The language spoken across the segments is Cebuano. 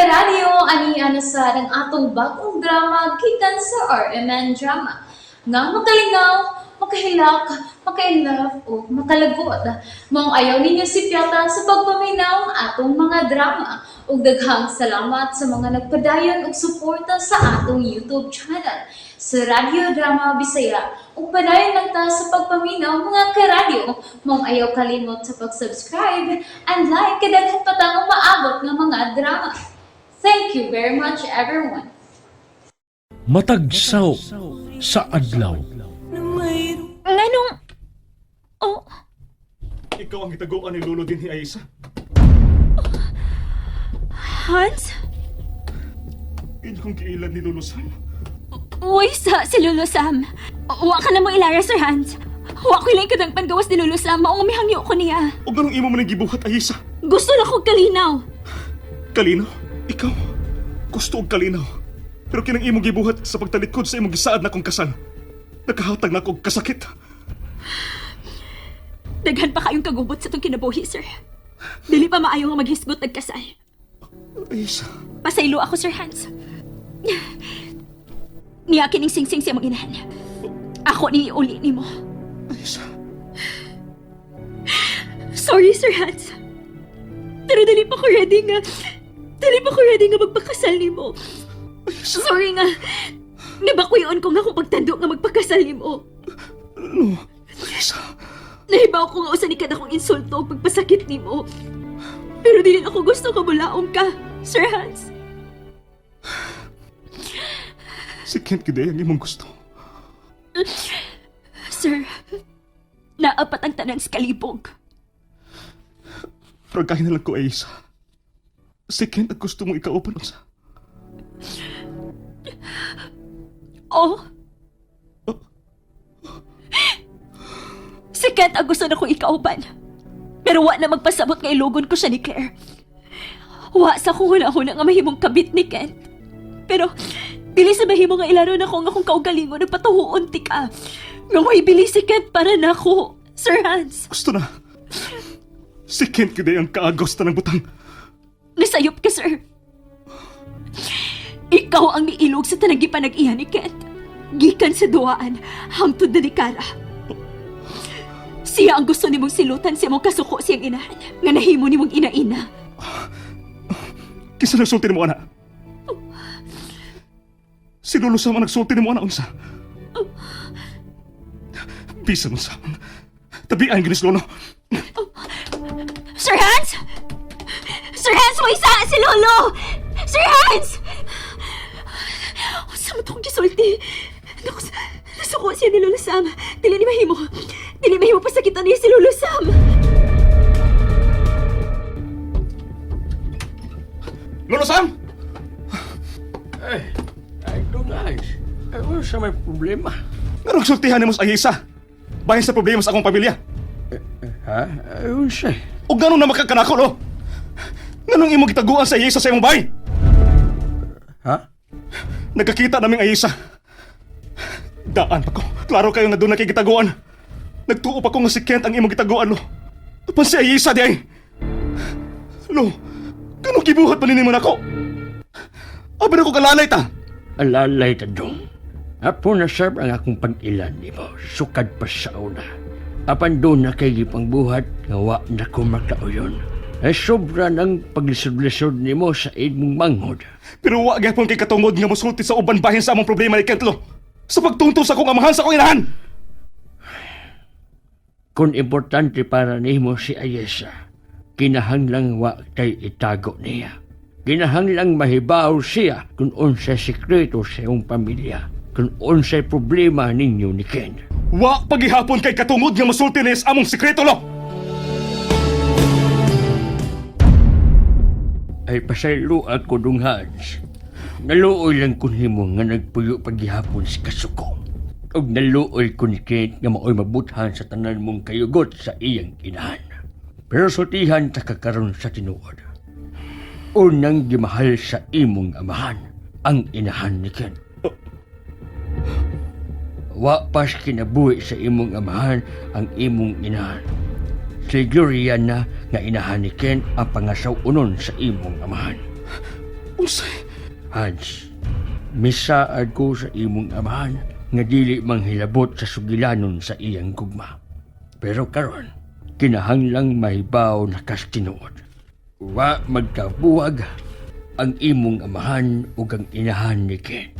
Karadyo, ani ana sa ang atong bagong drama gikan sa RMN Drama. Nga makalingaw, makahilak, maka-inlove o makalagot. Maong ayaw ninyo sipyata sa pagpaminaw ang atong mga drama. Ug daghang salamat sa mga nagpadayon og suporta sa atong YouTube channel sa Radyo Drama Bisaya. Ug padayon lang ta sa pagpaminaw, mga karadyo. Maong ayaw kalimot sa pag-subscribe and like kay daghan pa tang umaabot nga mga drama. Thank you very much, everyone. Matag saw sa adlaw. Nganong? Oh, Ikaw ang gitaguan ni Lolo dinhi, Aisa. Hans? Inyong giilad ni Lolo Sam. Uy, sa si Lolo Sam. Wa ka na mo ilara, Sir Hans. Wa ko ilang kadang panggawas ni Lolo Sam. Maong mihangyo ko niya. O ganong imo man ang gibuhat, Aisa? Gusto na ko kalinaw. Kalinaw? Ikaw? Gusto og kalinaw. Pero kinang imong gibuhat sa pagtalikod sa imong gisaad na kong kasal, nakahatag na kog kasakit. Daghan pa kayong kagubot sa itong kinabuhi, sir. Dili pa maayo nga maghisgot nagkasal. Aisa. Pasaylo ako, Sir Hans. Niya kining singsing siya mong inahan. Ako ni iuli nimo. Aisa. Sorry, Sir Hans. Pero dili pa ko ready nga magpakasal nimo. Sorry nga. Nabakuyon ko nga kung pagtando nga magpakasal nimo. No. Aisa. Nahibaw ko nga usa ni kada akong insulto og pagpasakit nimo. Pero dili na ako gusto ka mulaong ka, Sir Hans. Si Kent gid ang imong gusto. Sir, naapat ang tanan sa kalibog. Fragahin na lang ko, Aisa. Si Kent ang gusto mong ikaupan unsa. Oh. Si Kent ang gusto na kong ikauban. Pero wa na magpasabot nga ilugon ko siya ni Claire. Wa sa kong huna-huna nga mahimong kabit ni Kent. Pero dili sa mahimo nga ilaro na ko nga akong kaugalingon nagpatuhuon ti ka. Nga mo'y bili si Kent para nako, Sir Hans. Gusto na. Si Kent gid ang kaagos ng butang. Nasayop ka, sir. Ikaw ang niilog sa tanang gipanag-ihan ni Kent. Gikan sa duwaan, hangtod na ni Kara. Siya ang gusto nimong silutan siya mong kasuko siyang inahan, nga nahimo nimong ina-ina. Kinsa nagsulti nimo ana? Si Lolo Sam ang nagsulti nimo ana unsa? Bisan mo Sam. Tabian ginis Lolo. Sir Hans! Sir Hans, may isa si Lolo! Sir Hans! Sa mo itong gisulti? Naku, nasuko siya ni Lolo Sam. Dili ni mahimo. Dili mahimo pasakitan niya si Lolo Sam. Lolo Sam! Ay, ay, guys. Ay, wala sa may problema. Nganong sultihan nimo sa Ayisa? Bahin sa problema sa akong pamilya. Ha? Ay, unsa? O ganun na makakanako, lo? Nganong imong gitaguan sa Ayisa sa imong bahay? Ha? Nagkakita naming Ayisa. Daan pa ko. Klaro kayo nga doon nakikitaguan. Nagtuo pa ko nga si Kent ang imong gitaguan, lo. Apan si Ayisa di ay. Lo, kanong gibuhat pa nimo nako? Abi na ko kalalay ta. Alalay ta dong. Apo na serve ang akong pag-ilan nimo. Sukad pa sa una. Apan doon na kay gipangbuhat nga wa na ko makauyon. Ay sobra ng paglisod-lisod nimo sa imong manghod. Pero wa gyapon kay katungod nga mosulti sa uban bahin sa among problema ni Kent, lo. Sa pagtungtong sa akong amahan sa akong inahan. Kung importante para nimo si Ayesa, kinahanglang wa kay itago niya. Kinahanglang mahibaw siya kung unsay sikreto sa iyong pamilya, kung unsay problema ninyo ni Ken. Wa pagihapon kay katungod nga mosulti niya sa among sikreto, lo. Ay pasaylo ako dung Hans. Naluoy lang kun himo nga nagpuyo paghihapon sa kasuko. Ug naluoy ko ni Kate nga maoy mabuthan sa tanan mong kayugot sa iyang inahan. Pero sultihan ta ka karon sa tinuod. Unang gimahal sa imong amahan ang inahan ni Ken. Wa pas kinabuhi sa imong amahan ang imong inahan. Si Gloria na nga inahan ni Ken ang pangasaw-unon sa imong amahan. Unsay? Hans, misaad ko sa imong amahan nga dili manghilabot sa sugilanon sa iyang gugma. Pero karon, kinahanglang mahibaw na kas tinuod. Wa magkabuwag ang imong amahan ug ang inahan ni Ken.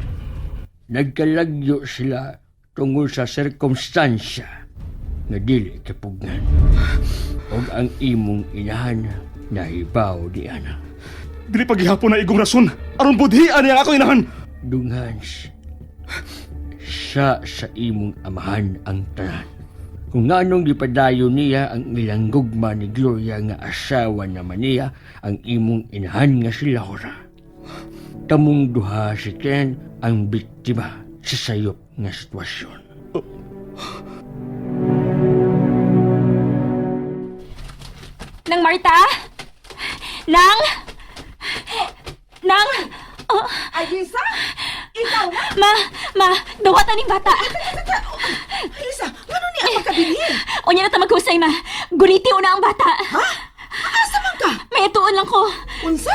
Nagkalagyo sila tungod sa sirkumstansya nga dili kapugnan. Ug ang imong inahan nahibaw di ana. Dili paghihapon na igong rason. Aron budhian niya ako inahan. Dung Hans, siya sa imong amahan ang tanan. Kung anong gipadayon niya ang ilang gugma ni Gloria nga asawa naman niya ang imong inahan nga si Laura. Kamong duha si Ken ang biktima sa sayop nga sitwasyon. Nang Marta? Nang? Nang? Oh, Ayisa? Ikaw na? ma, ma, dawatan ning bata. Ayisa, ngano ni ang pagkadili? Unya na ta maghusay, ma. Guriti una ang bata. Ha? Asa man ka? May ituon lang ko. Unsa?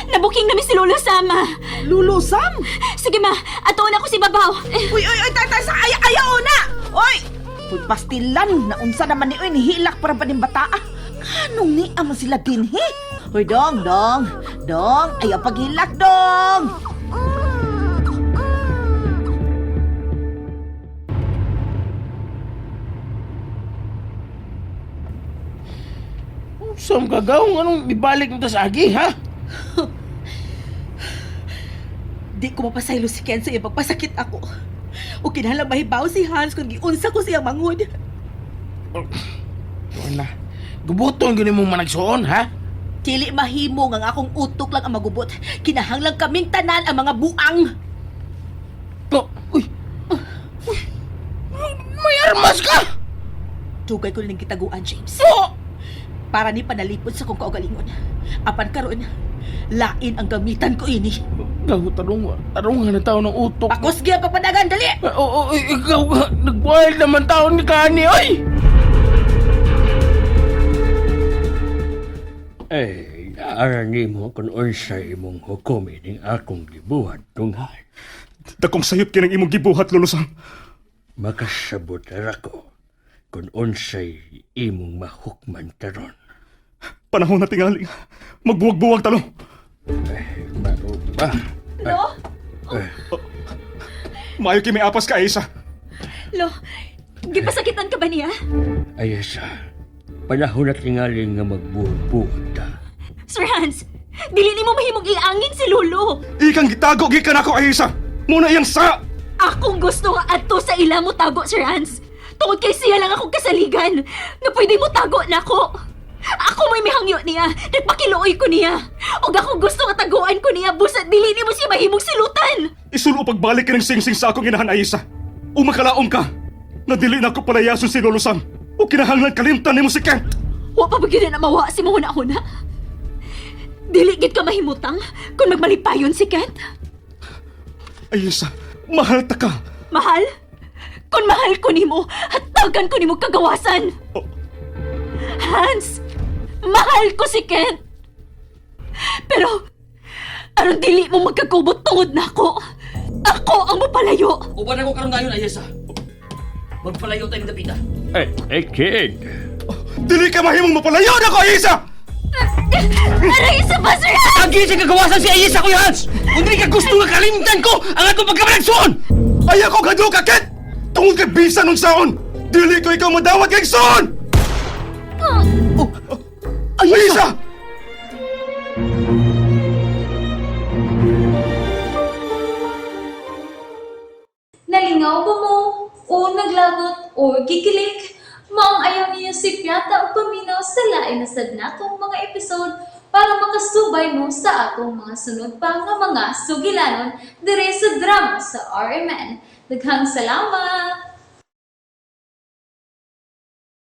Nabuking nami si Lolo Sama. Lolo Sam? Sige, ma. Atuon ako si Babaw. Eh, Uy, uy, uy, tay, sa ay, ayaw na! Uy! Uy, pastilan, na unsa naman ni uy, nihilak para pa ning bata. Ah, Anong ni man sila dinhi? Uy, dong, dong, dong, ayaw paghilak, dong! Saan ka gaw? Anong ibalik mo ta sa agi, ha? Di ko mapasaylo si Ken sa iyang pagpasakit ako. O kinahanglan mahibaw si Hans kung giunsa ko siyang mangod. Wala. Gubuton gini mong managsuon, ha? Dili mahimo nga ang akong utok lang ang magubot. Kinahanglan kaming tanan ang mga buang. To, uy. Uy. May armas ka! Dugay ko ning gitaguan, James. Oh! Para ni panalipod sa kong kaugalingon. Apan karon, lain ang gamitan ko ini. Gaw, tarong, tarong nga na tao ng utok. Pakos gyud ang pagpadagan, dali! Oo, oh, ikaw, nag-wild naman tao ni Kani, oy! Eh, naara nimo kung unsay imong hukom ining akong gibuhat, Dung Hans. Dakong sayop kinang imong gibuhat, Lolo Sam. Makasabot ra ko kung unsay imong mahukman karon. Panahon na tingali. Magbuwag-buwag talo. Mao ba? Lo? Maayo kay may apas ka, Aisa. Lo, gipasakitan ka ba niya? Ayasa, panahon na tingali nga magbuwag-buwag ta. Sir Hans, dili nimo mahimong iangin si Lolo. Ikang gitago gikan ako, Aisa. Muna iyang sa! Akong gusto nga adto sa ila mo tago, Sir Hans. Tungod kay siya lang akong kasaligan na pwede mo tago nako. Ako may mihangyo niya, nagpakiluoy ko niya. Ug akong gusto nga taguan ko niya, busat dili nimo siya mahimong silutan. Isulo pagbalik ka ng singsing sa akong inahan, Aisa. O makalaom ka. Na dili na ako palayason si Lolo Sam. O kinahanglan kalimtan nimo si Kent. Wa pa ba gyud na mawa si mo huna-huna? Dili gid ka mahimutang kung magmalipayon si Kent. Aisa, mahal ta ka. Mahal? Kung mahal ko nimo, hatagan ko nimo kagawasan. Oh. Hans, mahal ko si Kent. Pero, aron dili mo magkagubot tungod na ako. Ako ang mapalayo. Uban ako karon dayon, Ayesa. Magpalayo tayong dapita. Eh, eh, kid. Dili ka mahimong mapalayo na ako, Aisa! Aray, isa pa, Sir Hans! Agi sa kagawasan si Ayesa, Kuya Hans! Kung dili ka gusto nga kalimtan ko ang atong pagkamanagsuon! Ayaw ko kadto ka, Kent! Tungod kay bisan nung saon! Dili ko ikaw madawat kay Son! Oh, Aisa! Nalingaw ba mo? O naglagot o gikilig? Maong ayaw niyo si Piata o paminaw sa lain na sad natong mga episode para makasubay mo sa atong mga sunod pa nga mga sugilanon dire sa drama sa RMN. Daghang salamat!